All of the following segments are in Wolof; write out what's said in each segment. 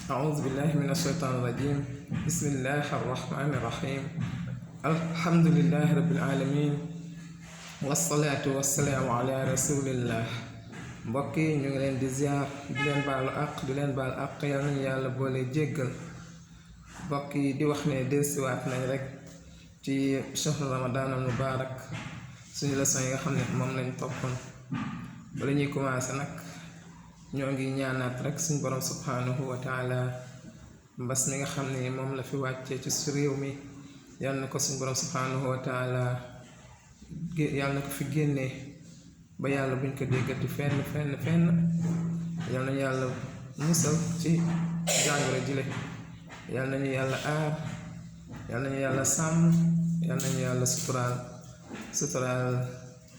أعوذ بالله من الشيطان الرجيم. بسم الله الرحمن الرحيم. الحمد لله رب العالمين والصلاة والسلام على رسول الله. mbokk yi ñu ngi leen di ziar di leen baalu àq di leen baal àq yal nañu yàlla boole jéggal. mbokk yi di wax ne dellusiwaat nañ rek ci shahru ramadan al mubarak suñu leçon yi nga xam ne moom lañ toppoon. bala ñuy commencé nag ñoo ngi ñaanaat rek suñu borom subhanahu wa taala mbas mi nga xam ne moom la fi wàccee ci réew mi yal na ko suñu borom subhanahu wa taala yal na ko fi génnee ba yàlla buñ ko déggati fenn yal nañu yàlla musal ci jàngoro jile, yal nañu yàlla aar, yal nañu yàlla sàmm, yal nañu yàlla suturaal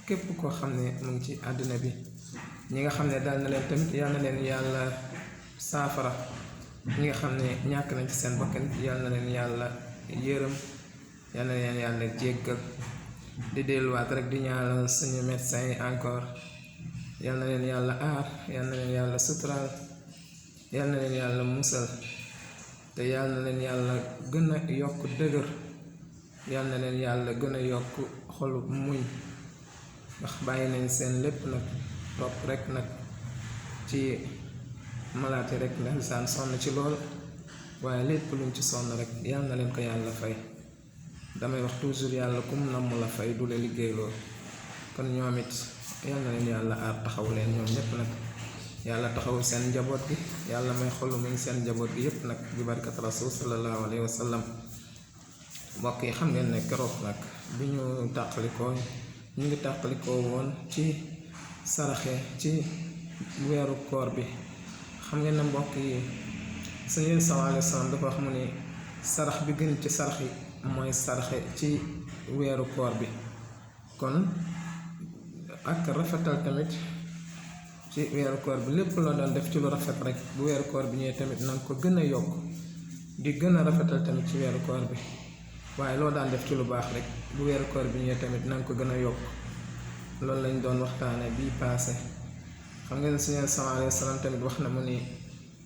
képp koo xam ne mu ngi ci àddina bi. ñi nga xam ne dal na leen tamit yal na leen yàlla saafara, ñi nga xam ne ñàkk nañ ci seen bakkan yal na leen yàlla yërëm, yal na leen yàlla jéggal. di delluwaat rek di ñaanal suñu médecin yi encore, yal na leen yàlla aar, yal na leen yàlla suturaal, yal na leen yàlla musal, te yal na leen yàlla gën a yokk dëgër, yal na leen yàlla gën a yokk xolu muñ, ndax bàyyi nañ seen lépp nag topp rek nag ci malaati rek ndax lisaan sonn ci lool, waaye lépp luñ ci sonn rek yal na leen ko yàlla fay. damay wax toujours yàlla kum namm la fay du la liggéey lool, kon ñoom it yal na leen yàlla aar taxaw leen ñoom ñépp nag, yàlla taxaw seen njaboot gi, yàlla may xolu muñ seen njaboot gi yépp nag bi barkat rasul sallallahu alayhi wa sallam. mbokk yi xam ngeen ne keroog nag bi ñu ngi tàqalikoo woon ci saraxe ci weeru koor bi. xam ngeen ne mbokk yi suñu sallallahu alayhi wa sallam dafa wax mu ni sarax bi gën ci sarax yi mooy saraxe ci weeru koor bi. kon ak rafetal tamit ci weeru koor bi, lépp loo doon def ci lu rafet rek bu weeru koor bi ñëwee tamit nanga ko gën a yokk di gën a rafetal tamit ci weeru koor bi. waaye loo daan def ci lu baax rek bu weeru koor bi ñëwee tamit nanga ko gën a yokk. loolu lañ doon waxtaane bii paase. xam ngeen suñu sallallahu alayhi wa sallam tamit wax na mu ni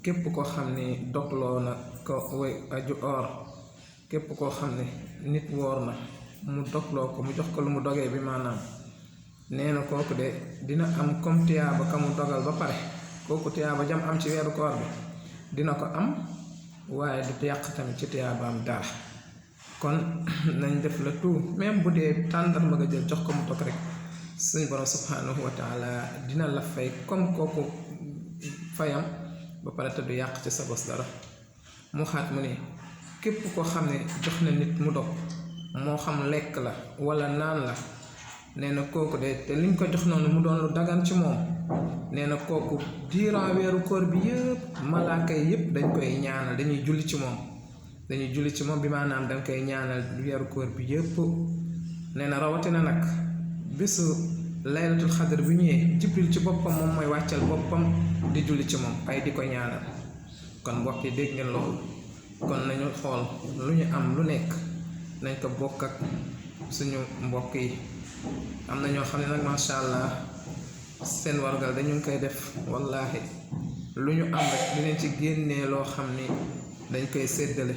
képp koo xam ni dogloo na ko way aju or, képp koo xam ne nit woor na mu dogloo ko mu jox ko lu mu dogee bi maanaam, nee na kooku de dina am comme tiyaaba ka mu dogal ba pare, kooku tiyaaba jam am ci weeru koor bi dina ko am, waaye du yàq tamit ci tiyaabaam dara. kon nañ def la tout, même bu dee tàndarma nga jël jox ko mu dog rek suñu borom subhanahu wa taala dina la fay comme kooku fayam ba pare te du yàq ci sa bos dara. mu xaat mu ne képp koo xam ne jox na nit mu dog, moo xam lekk la wala naan la, nee na kooku de te liñ ko jox noonu mu doon lu dagan ci moom, nee na kooku diiran weeru koor bi yëpp malaaka yi yëpp dañ koy ñaanal, dañuy julli ci moom bi maanaam dañ koy ñaanal weeru koor bi yëpp. nee na rawatina nag bésu laylatul xadr bi ñëwee jibril ci boppam moom mooy wàccal boppam di julli ci moom ay di ko ñaanal. kon mbokk yi dégg ngeen loolu. kon nañu xool lu ñu am lu nekk nañ ko bokk ak suñu mbokk yi. am na ñoo xam ne nag macha allah seen wargal dañu ngi koy def, wallaahi lu ñu am rek dinañ ci génnee loo xam ni dañ koy séddale.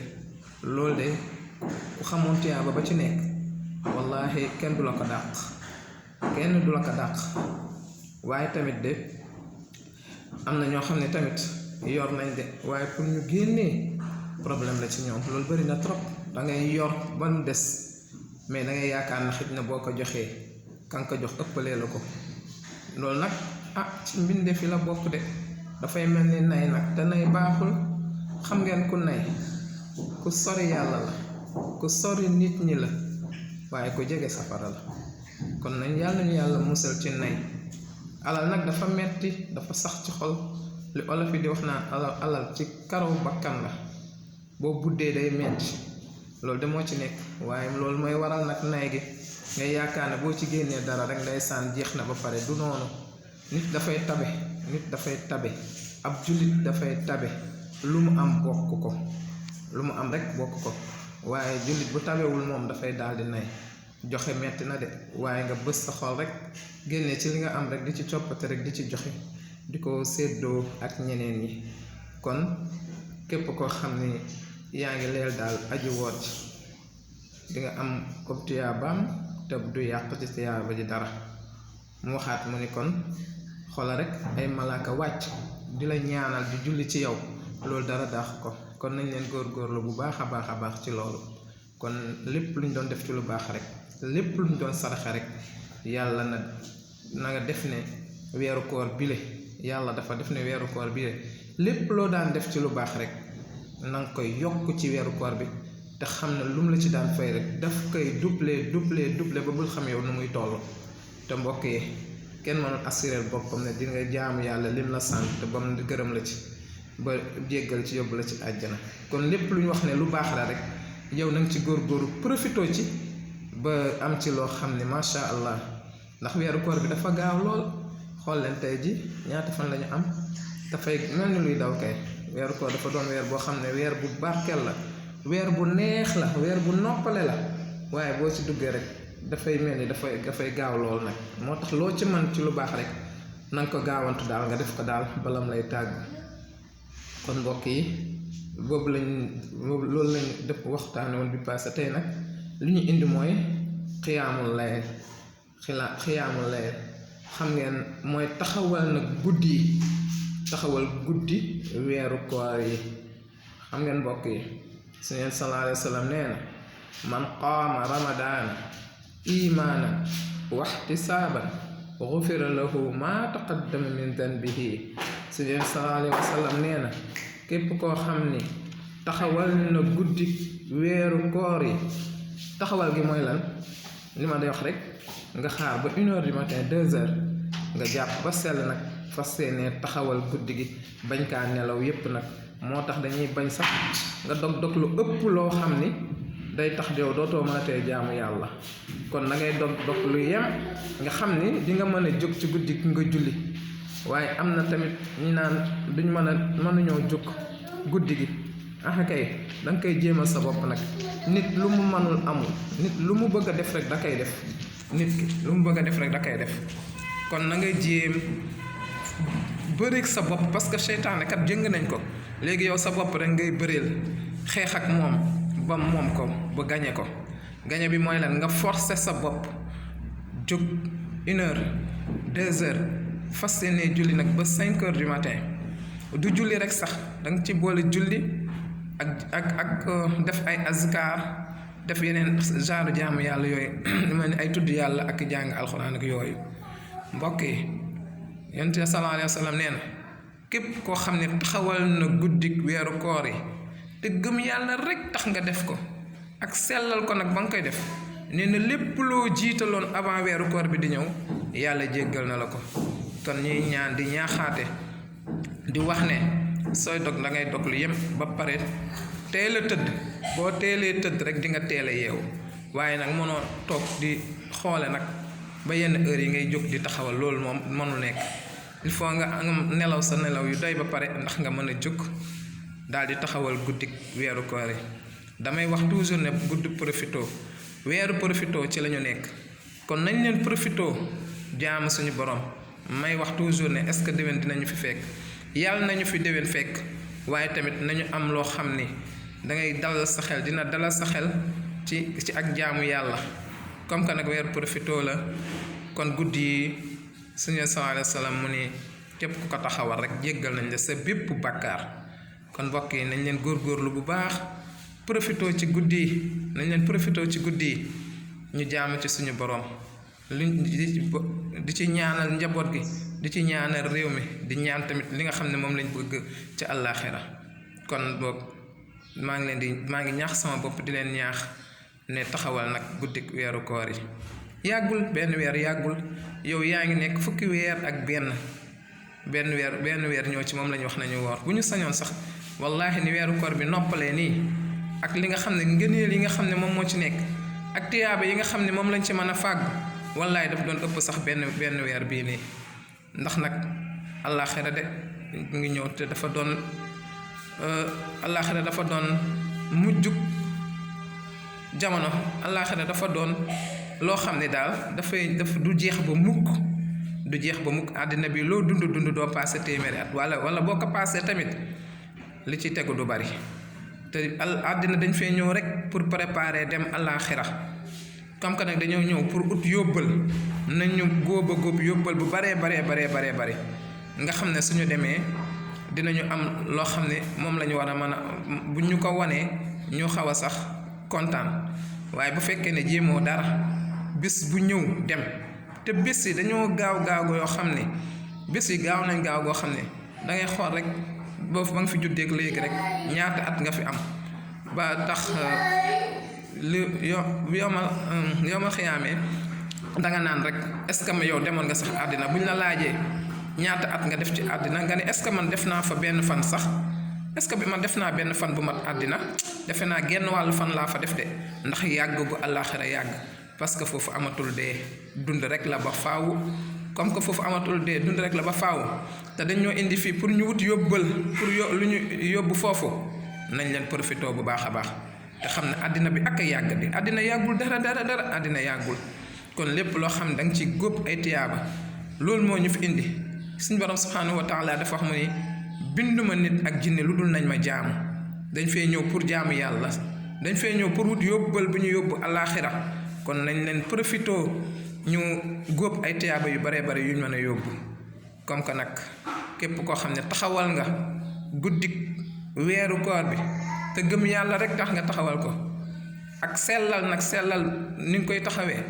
loolu de ku xamoon tiyaaba ba ci nekk, wallaahi kenn du la ko dàq, waaye tamit de am na ñoo xam ne tamit yor nañ de, waaye pour ñu génnee problème la ci ñoom. loolu bari na trop, dangay yor ba mu des, mais dangay yaakaar na xëj na boo ko joxee kan ko jox ëppalee la ko. loolu nag ci mbinde fi la bokk de, dafay mel ni nay nag, te nay baaxul. xam ngeen ku nay ku sori yàlla la, ku sori nit ñi la, waaye ku jege safara la. kon nañ yàlla ñu yàlla musal ci nay. alal nag dafa metti, dafa sax ci xol. li olof yi di wax naan alal ci karaw bakkan la, boo buddee day metti. loolu de moo ci nekk, waaye loolu mooy waral nag nay gi ngay yaakaar ne boo ci génnee dara rek ndeysaan jeex na ba pare. du noonu. nit dafay tabe, ab jullit dafay tabe, lu mu am rek bokk ko. waaye jullit bu tabewul moom dafay daldi nay. joxe metti na de, waaye nga bës sa xol rek génnee ci li nga am rek di ci coppate rek di ci joxe, di ko séddoo ak ñeneen ñi. kon képp koo xam ni yaa ngi leel daal aji woot di nga am ko tuyaabaam te du yàq ci tuyaaba ji dara. mu waxaat mu ni kon xoola rek ay malaaka wàcc di la ñaanal di julli ci yow loolu dara daax ko. kon nañ leen góorgóorlu bu baax a baax ci loolu. kon lépp luñ doon def ci lu baax rek lépp luñ doon saraxe rek yàlla na nga def ne weeru koor bile yàlla dafa def ne weeru koor bile lépp loo daan def ci lu baax rek na nga koy yokk ci weeru koor bi te xam ne lu mu la ci daan fay rek daf koy doubler ba bul xam yow nu muy toll. te mbokk yi kenn mënul assurer boppam ne di nga jaamu yàlla lim la sant te ba mu gërëm la ci ba jéggal ci yóbbu la ci àjjana. kon lépp lu ñu wax ne lu baax la rek yow na nga ci góorgóorlu profitoo ci ba am ci loo xam ne macha allah ndax weeru koor bi dafa gaaw lool. xool leen tey ji ñaata fan lañu am dafay mel ni luy daw kay. weeru koor dafa doon weer boo xam ne weer bu barkeel la weer bu neex la weer bu noppale la waaye boo ci duggee rek dafay mel ni dafay gaaw lool nag. moo tax loo ci man ci lu baax rek na nga ko gaawantu daal nga def ko daal balam lay tàgg. kon mbokk yi loolu lañ def waxtaane woon bi passé. tey nag li ñu indi mooy xiyaamul layl. xam ngeen mooy taxawal nag guddi yi taxawal guddi weeru koor yi. xam ngeen mbokk yi Sëñ sallallahu alayhi wa sallam nee na man qaama ramadaana imaanan wa ihtisaaban gufira lahu maa taqaddama min danbihi. Sëñ sallallahu alayhi wa sallam nee na képp koo xam ni taxawal na guddi weeru koor yi. taxawal gi mooy lan li ma day wax rek nga xaar ba 1h du matin 2h nga jàpp ba sell nag fas yéenee taxawal guddi gi bañ kaa nelaw yépp nag. moo tax dañuy bañ sax nga dog lu ëpp loo xam ni day tax yow dootoo mënatee jaamu yàlla. kon na ngay dog lu yem nga xam ni di nga mën a jóg ci guddi gi nga julli. waaye am na tamit ñi naan duñ mënuñoo jóg guddi gi. kay da nga koy jéemal sa bopp nag. nit lu mu mënul amul. nit lu mu bëgg a def rek da koy def. nit ki lu mu bëgg a def rek da koy def. kon na ngay jéem bëreeg sa bopp parce que seytaane kat jëng nañ ko. léegi yow sa bopp rek ngay bëreel xeex ak moom ba moom ko ba gañe ko. gañe bi mooy lan nga forcer sa bopp jóg 1h 2h fas yéene julli nag ba 5h du matin. du julli rek sax danga ci boole julli ak def ay azkar def yeneen genre jaamu yàlla yooyu lu mel ni ay tudd yàlla ak jàng alxuraan ak yooyu. mbokk yi yonent bi sallallahu alayhi wa sallam nee na képp koo xam ne taxawal na guddik weeru koor yi te gëm yàlla rek tax nga def ko ak sellal ko nag ba nga koy def nee na lépp loo jiitaloon avant weeru koor bi di ñëw yàlla jéggal na la ko. kon ñuy ñaan di ñaaxaate di wax ne sooy dog da ngay dog lu yem ba pare teel a tëdd. boo teelee tëdd rek di nga teel a yeewu waaye nag mënoo toog di xoole nag ba yenn heure yi ngay jóg di taxawal loolu moom mënul nekk. il faut nga nelaw sa nelaw yu doy ba pare ndax nga mën a jóg daal di taxawal guddi weeru koor yi. damay wax toujours ne guddi profito weeru profito ci la ñu nekk. kon nañ leen profito jaamu suñu borom. may wax toujours ne est-ce que déwén dinañu fi fekk yàlla nañu fi déwén fekk waaye tamit nañu am loo xam ni dangay dalal sa xel dina dalal sa xel ci ak jaamu yàlla. comme que nag weeru profito la kon guddi yi Sëñ sallallahu alayhi wa sallam mu ni képp ku ko taxawal rek jéggal nañ la sa bépp bàkkaar. kon mbokk yi nañ leen góorgóorlu bu baax profito ci guddi yi nañ leen profito ci guddi yi ñu jaamu ci suñu borom di ci ñaanal njaboot gi di ci ñaanal réew mi di ñaan tamit li nga xam ne moom lañ bëgg ci àllaaxira. kon boog maa ngi ñaax sama bopp di leen ñaax ne taxawal nag guddik weeru koor yi. yàggul benn weer yàggul yow yaa ngi nekk fukki weer ak benn weer ñëw ci moom lañu wax nañu woor. bu ñu sañoon sax wallaahi ni weeru koor bi noppalee nii ak li nga xam ne ngëneel yi nga xam ne moom moo ci nekk ak tiyaaba yi nga xam ne moom lañ ci mën a fàgg wallaahi daf doon ëpp sax benn weer bii nii. ndax nag àllaaxira de mu ngi ñëw te dafa doon àllaaxira dafa doon mujjug jamono. àllaaxira dafa doon loo xam ne daal du jeex ba mukk àddina bi loo dund doo passé téeméeri at wala boo ko passé tamit li ci tegu du bari te àddina dañ fee ñëw rek pour préparer dem àllaaxira comme que nag dañoo ñëw pour ut yóbbal nañu góob a góob yóbbal bu baree bari nga xam ne suñu demee dinañu am loo xam ne moom la ñu war a mën a bu ñu ko wanee ñu xaw a sax kontaan waaye bu fekkee ne jéemoo dara bés bu ñëw dem te bés yi dañoo gaaw yoo xam ne bés yi gaaw nañ gaaw goo xam ne da ngay xool rek boofu ba nga fi juddeeg léegi rek ñaata at nga fi am ba tax yomal xiyaamee danga naan rek est-ce que yow demoon nga sax àddina buñ la laajee ñaata at nga def ci àddina nga ne est-ce que man def naa fa benn fan sax est-ce que man def naa benn fan bu mat àddina defe naa genn wàllu fan laa fa def de ndax yàgg gu àllaaxira yàgg parce que foofu amatul dee dund rek la ba faaw comme que foofu amatul dee dund rek la ba faaw te dañ ñoo indi fii pour ñu wut yóbbal pour lu ñu yóbbu foofu nañ leen profité bu baax a baax te xam ne àddina bi ak a yàgg di àddina yàggul dara àddina yàggul kon lépp loo xam ne da nga ci góob ay tiyaaba loolu moo ñu fi indi suñu borom subhaanahu wa taala dafa wax mu ni binduma nit ak jinne lu dul nañ ma jaamu dañ fee ñëw pour jaamu yàlla dañ fee ñëw pour wut yóbbal bu ñu yóbbu àllaaxira kon nañ leen profité ñu góob ay tiyaaba yu baree bari yuñ mën a yóbbu comme que nag képp koo xam ne taxawal nga guddik weeru koor bi te gëm yàlla rek tax nga taxawal ko ak sellal ni nga koy taxawee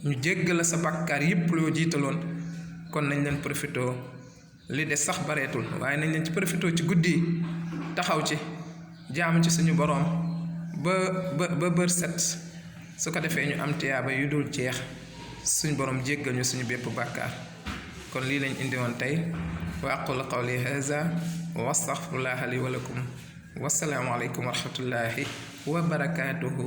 ñu jéggal sa bàkkaar yépp loo jiitaloon kon nañ leen profité li des sax bareetul waaye nañ leen ci profité ci guddi yi taxaw ci jaamu ci suñu boroom ba bër set su ko defee ñu am tiyaaba yu dul jeex suñu boroom jéggal ñu suñu bépp bàkkaar kon lii lañ indi woon tey wa aqulu qawli haza wa astaghfirullaha li wa lakum wassalaamu aleykum wa rahmatullahi wa barakaatuhu